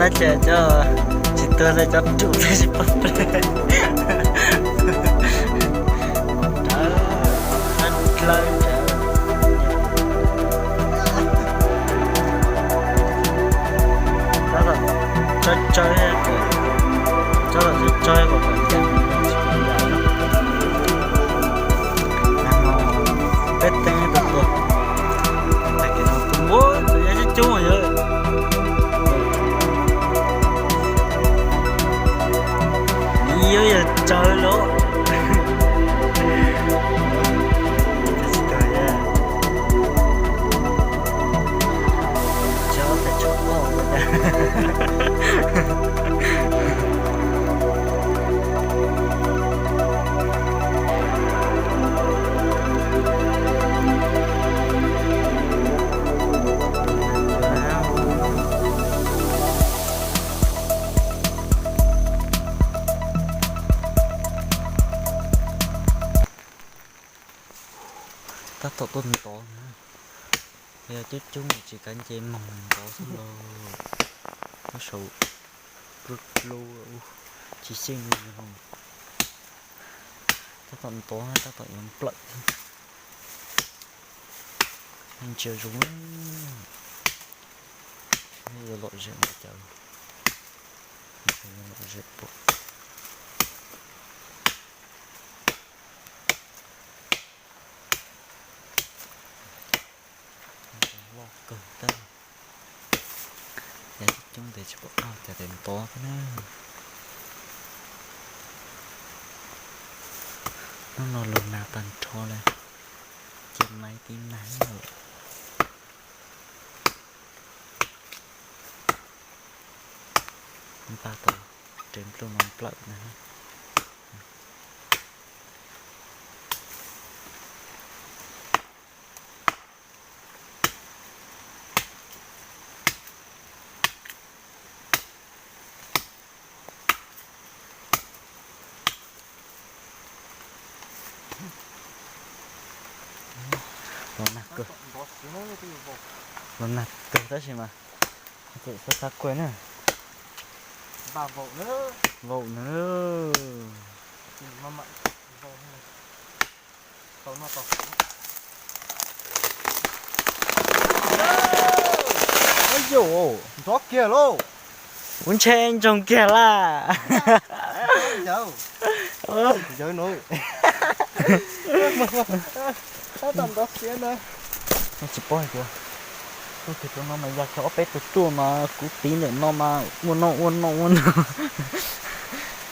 Ces cov tsis tuag li cov ruam peb tsis pom ple. Dlawb dlawb. Tsawb tsawb, tsawb tsawb kom tsis pom ple. Peb teeb tus tuag. Tag kis no tus muab tus yog sib coob yog. Nws yuav yog tsawg los. Tab tom tuaj ntov na. Yog coob coob tsis kav nce moog ntov xwb los. Muab saum plub plub, tsis xyeej li no. Tab tom ntov, tab tom yuav nplawm. Ntsia zoo, yuav lom zem ua cas, lom zem pua. Loj kawg tab. Yav coob tes tsis pom qab cas tes ntov thiab na. Hnub no lug nag tag nrho li, cia maiv tib nag lawm. Npaj tau, tes nplua no nplawm na. Los nag kawg, los nag kawg tab sis mas tseem xav xav kuaj na. Vaum na. Ntov kiag lauj. Kuv ntshe ntsoog kiag lawm. Tsis paub hais tias, tus twg rau no mas yog cov ob peb tug ruam mas kuv tiv ntawm no mas ua no ua no ua no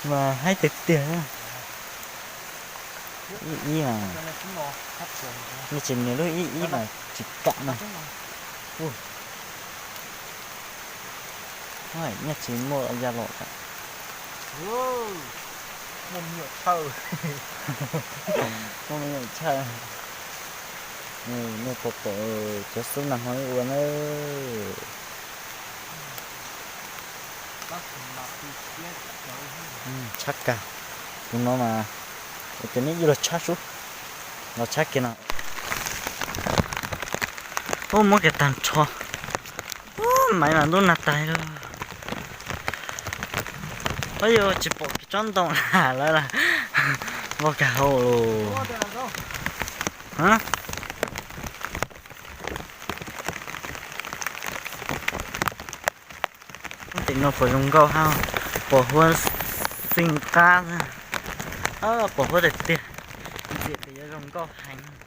mas haib tiag tiag. Ib ib mas, nej tsis nias lub ib ib mas tsis kam na. Nyaj tsis muaj ya los kam. Muaj me nyuam tshaj. Nej puas pom cov xub nag hmo ib ua na. Tshab kawg. Tus no mas, cov neb ib los tshab sub, los tshab kiag no. Ub, muab kiag tag nrho. Ub, maiv mas ntub nag tag lawm. Ub, yus tsis pom kiag tsob ntoo lawm, vau kag hauv lawm. Ub, tim no puas zoo nkauj hab, pos huab xeeb qab, pos huab tiag tiag, ntxim tias yuav zoo nkauj heev.